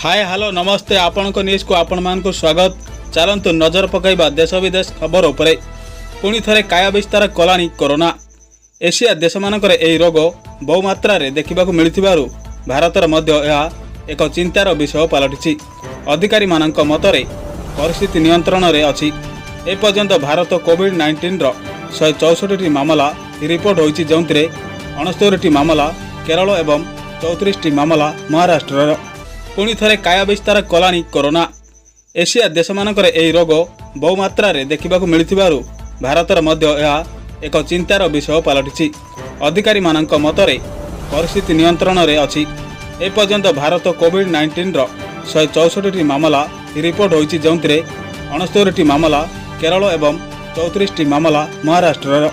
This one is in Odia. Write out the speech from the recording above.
ହାଏ, ହ୍ୟାଲୋ, ନମସ୍ତେ। ଆପଣଙ୍କ ନ୍ୟୁଜ୍କୁ ଆପଣମାନଙ୍କୁ ସ୍ୱାଗତ। ଚାଲନ୍ତୁ ନଜର ପକାଇବା ଦେଶ ବିଦେଶ ଖବର ଉପରେ। ପୁଣି ଥରେ କାୟା ବିସ୍ତାର କଲାଣି କରୋନା। ଏସିଆ ଦେଶମାନଙ୍କରେ ଏହି ରୋଗ ବହୁମାତ୍ରାରେ ଦେଖିବାକୁ ମିଳିଥିବାରୁ ଭାରତରେ ମଧ୍ୟ ଏହା ଏକ ଚିନ୍ତାର ବିଷୟ ପାଲଟିଛି। ଅଧିକାରୀମାନଙ୍କ ମତରେ ପରିସ୍ଥିତି ନିୟନ୍ତ୍ରଣରେ ଅଛି। ଏପର୍ଯ୍ୟନ୍ତ ଭାରତ କୋଭିଡ୍-19ର 164ଟି ମାମଲା ରିପୋର୍ଟ ହୋଇଛି, ଯେଉଁଥିରେ 69ଟି ମାମଲା କେରଳ ଏବଂ 34ଟି ମାମଲା ମହାରାଷ୍ଟ୍ରର। ପୁଣି ଥରେ କାୟା ବିସ୍ତାର କଲାଣି କରୋନା। ଏସିଆ ଦେଶମାନଙ୍କରେ ଏହି ରୋଗ ବହୁମାତ୍ରାରେ ଦେଖିବାକୁ ମିଳିଥିବାରୁ ଭାରତରେ ମଧ୍ୟ ଏହା ଏକ ଚିନ୍ତାର ବିଷୟ ପାଲଟିଛି। ଅଧିକାରୀମାନଙ୍କ ମତରେ ପରିସ୍ଥିତି ନିୟନ୍ତ୍ରଣରେ ଅଛି। ଏପର୍ଯ୍ୟନ୍ତ ଭାରତ କୋଭିଡ୍-19ର 164ଟି ମାମଲା ରିପୋର୍ଟ ହୋଇଛି, ଯେଉଁଥିରେ 69ଟି ମାମଲା କେରଳ ଏବଂ 34ଟି ମାମଲା ମହାରାଷ୍ଟ୍ରର।